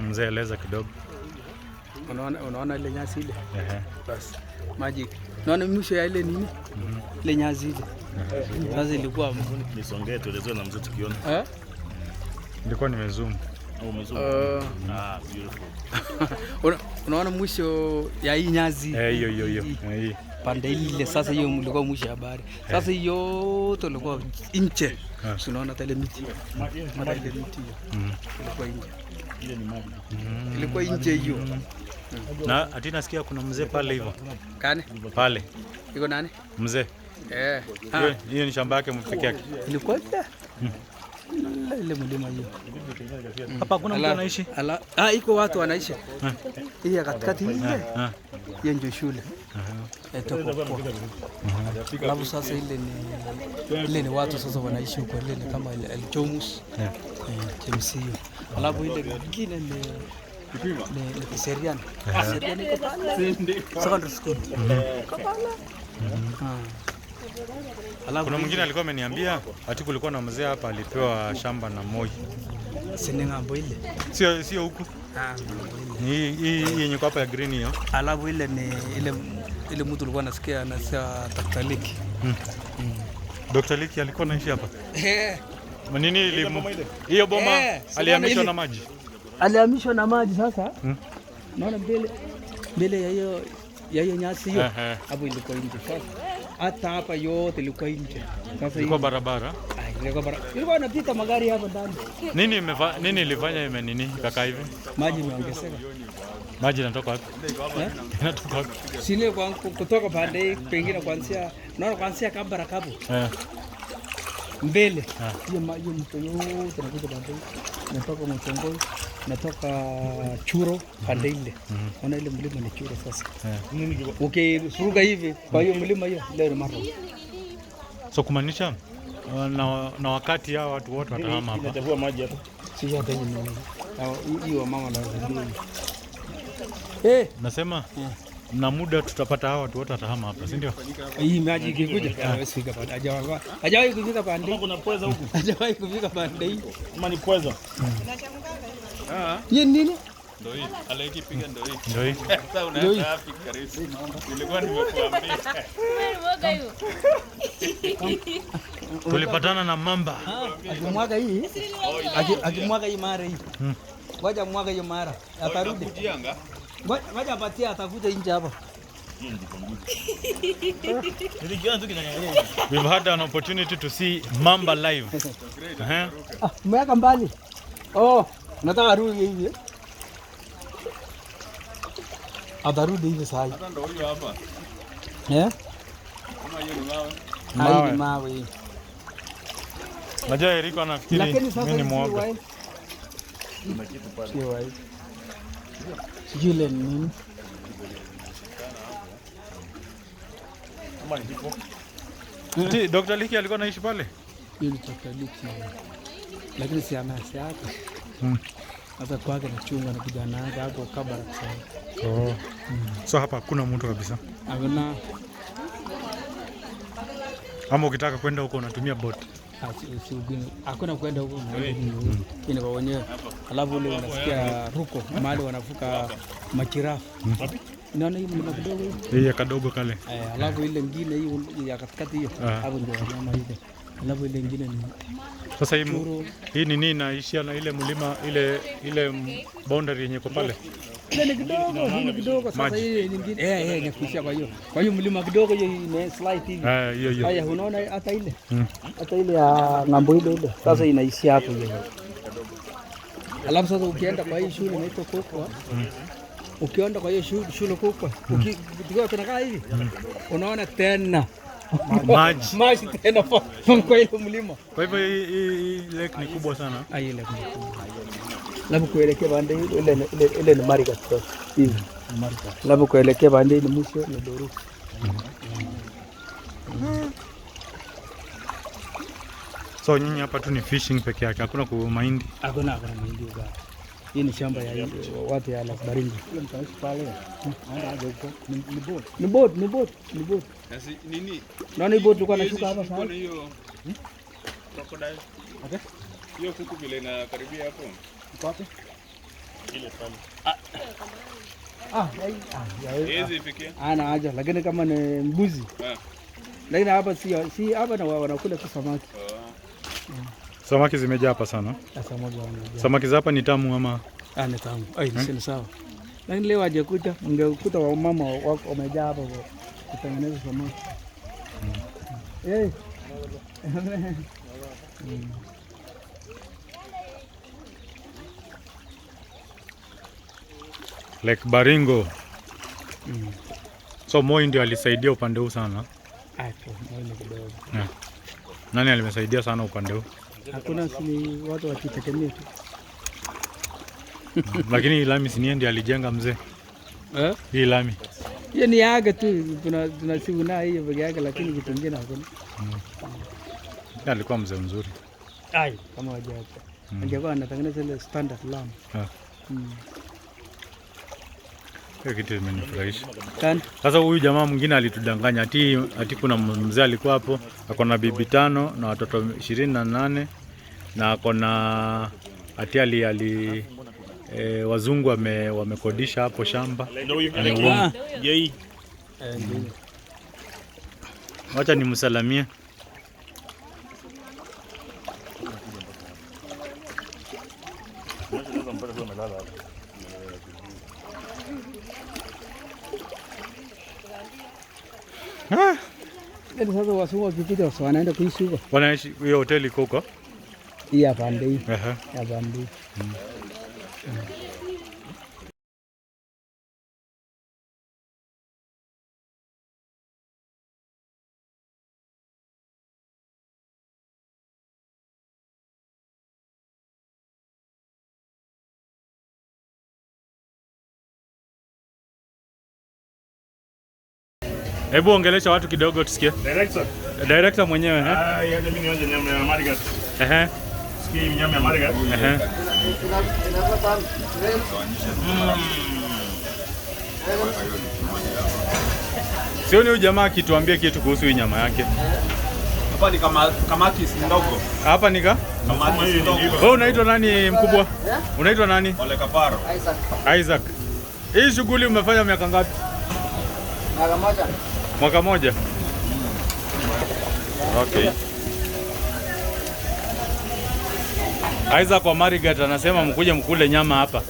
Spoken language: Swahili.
Mzee, eleza kidogo. Unaona ile nyasi ile? Ehe. Basi. Maji. Unaona mwisho ya ile nini? Ile nyasi ile. Sasa ilikuwa Nisongee tuelezewe na mzee tukiona. Eh? Nilikuwa nimezoom. Oh, umezoom. Ah, beautiful. Unaona mwisho ya hii nyasi? Eh, hiyo hiyo hiyo. Eh, hii. Pande ile sasa, hiyo ilikuwa mwisho ya bahari. Sasa hiyo yote ilikuwa nje. Si unaona hata ile miti? Hata ile miti hiyo. Ilikuwa nje. Ile ni maji. Ilikuwa nje hiyo. Na ati nasikia kuna mzee pale hivyo. Kane? Pale. Iko nani? Mzee. Eh. Hiyo hiyo ni shamba yake peke yake. Ilikuwa ile. Ile mlima hiyo. Hapa hakuna mtu anaishi? Ah, iko watu wanaishi. Hii ya katikati ile. Ah. Hiyo ndio shule. Kwa. Alafu sasa ile ni watu sasa wanaishi huko, ile ni kama El Jomus. Yeah. JMC hiyo. Alafu ile nyingine ni Kiserian. Kiserian iko pale. Secondary school. Iko pale. Ah. Alafu Kuna mwingine alikuwa ameniambia ati kulikuwa na mzee hapa alipewa shamba na Moi. Si ni ng'ambo ile. Sio huku. Ah, ng'ambo ile. Ni hii yenye iko hapa ya green hiyo. Alafu ile ni ile mtu alikuwa anasikia Dr. Liki. Dr. Liki alikuwa anaishi hapa. Eh. Nini ili hiyo boma alihamishwa na maji? Alihamishwa na maji sasa. Naona mbele ya hiyo nyasi hiyo. Hapo ilikuwa nje sasa. Hata hapa yote ilikuwa nje. Sasa ilikuwa barabara. Ilikuwa barabara. Ilikuwa inapita magari hapa ndani. Nini ilifanya ime nini kaka hivi? Maji imeongezeka. Maji inatoka wapi? Eh? Inatoka wapi? Sile kwa kutoka pande hii pengine kuanzia, naona kuanzia Kabara hapo. Mbele. Hiyo hiyo mto yote inakuja pande hii. Natoka Mtongoi, natoka Churo pande ile. Ona ile mlima ni Churo sasa. Ukiruka hivi kwa hiyo mlima hiyo leo ni Mara. So kumaanisha na wakati hao watu wote watahama hapa. Inachafua maji hapa. Si hata hiyo ni. Hiyo mama na Nasema na muda tutapata hao watu wote watahama hapa, si ndio? Hii maji ikikuja hawezi fika pande. Hajawahi kufika pande. Kama kuna pweza huku. Hajawahi kufika pande hii. Kama ni pweza. Ni nini? Ndio hii. Alaiki piga ndio hii. Ndio hii. Sasa unaenda wapi karibu? Nilikuwa nimekuambia. Tulipatana na mamba. Akimwaga hii. Akimwaga hii mara hii. Ngoja mwaga hiyo mara. Atarudi. Ngoja apatie atakuja nje hapa. We've had an opportunity to see mamba live. Ah, umeweka mbali. Oh, nataka arudi hivi. Atarudi hivi sasa. Hata ndio huyo hapa. Eh? Kama hiyo ni mawe. Mawe. Mawe. Najua Eriko anafikiri mimi ni muoga. Sio wapi. Sijui ile ni nini. Dr. Liki alikuwa anaishi pale? Hiyo ni Dr. Liki. Lakini si anasi hapa. Sasa kwake na chunga na kijana yake hapo Kabara sasa. Oh. So hapa hakuna mtu kabisa. Hakuna. Ama ukitaka kwenda huko unatumia boat. Hakuna kwenda huko ni kwa wenyewe. Alafu ule unasikia ruko mahali wanavuka machirafu. Unaona hii mlima kidogo hii? Hii ya kadogo kale. Alafu ile nyingine hii ya katikati hiyo. Hapo ndio wanyama ile. Alafu ile nyingine ni sasa hii nini inaishia na ile mlima ile boundary yenye iko pale. Ile ni kidogo, hii ni kidogo sasa hii nyingine. Ni kuishia kwa hiyo. Kwa hiyo mlima kidogo hiyo ime slide hivi. Hiyo hiyo. Haya unaona hata ile. Hata ile ya ng'ambo ile ile. Sasa inaishia hapo hiyo. Alafu sasa ukienda kwa hii shule inaitwa Kokwa. Ukienda kwa hiyo shule Kokwa, ukiwa tunakaa hivi, unaona tena maji. Maji tena kwa ile mlima. Kwa hivyo hii lake ni kubwa sana. Ah, ile ni kubwa. Alafu kuelekea pande ile ni Marigat sasa. Hivi. Alafu kuelekea pande ile mwisho ni Doru. So nyinyi hapa tu ni fishing peke yake, hakuna mahindi. Hakuna mahindi huko. Hii ni shamba ya watu ya Lake Baringo. Ni boat, ni boat, ni boat. Nasi nini? Naona hii boat tulikuwa nashuka hapa sasa. Hiyo crocodile. Okay. Hiyo kuku vile inakaribia hapo. Iko wapi? Ile pale. Ah, ya, Hizi ifikie. ana haja, lakini kama ni mbuzi. Lakini hapa si hapa na wanakula tu samaki. Samaki zimejaa hapa sana. Samaki wanajaa. Samaki za hapa ni tamu ama? Ah, ni tamu. Ai, ni sawa. Lakini leo hajakuja, ungekuta wamama wako wamejaa hapa kwa kutengeneza samaki. Eh. Lake Baringo. So Moi ndio alisaidia upande huu sana. Hapo, Moi ni kidogo. Nani alimesaidia sana upande huu? Hakuna, si ni watu wakitegemea tu. Lakini hii lami si ndiye alijenga mzee. Eh? Hii lami. Hiyo ni yake tu, tunasibu nayo hiyo peke yake, lakini kitu kingine hakuna. Yeye alikuwa mzee mzuri. Ai, kama hajaacha. Angekuwa anatengeneza ile standard lamp. Hiyo kitu imenifurahisha. Kan Sasa huyu jamaa mwingine alitudanganya ati kuna mzee alikuwa hapo ako na bibi 5 na watoto 28 na ako na ati ali wazungu wamekodisha hapo shamba. Ndio huyu. Ni uongo. Yei. Ndio. Wacha nimsalamie. Yaani sasa wazungu wakikuja wanaenda kuishi huko. Wanaishi hiyo hoteli iko huko. Hii ya pande hii, Ehe. ya pande hii. Hebu ongelesha watu kidogo tusikie. Director. Director mwenyewe eh? Ah, ya mimi nionje nyama ya Marigat. Ehe. Sikia nyama ya Marigat. Ehe. Sioni huyu jamaa akituambia kitu kuhusu hii nyama yake. Hapa ni kama kamati ndogo. Hapa nika? Kamati ndogo. Wewe unaitwa nani mkubwa? Unaitwa nani? Ole Kaparo. Isaac. Hii shughuli umefanya miaka ngapi? Mwaka moja. Mwaka moja? Okay. Isaac wa Marigat anasema mkuje mkule nyama hapa.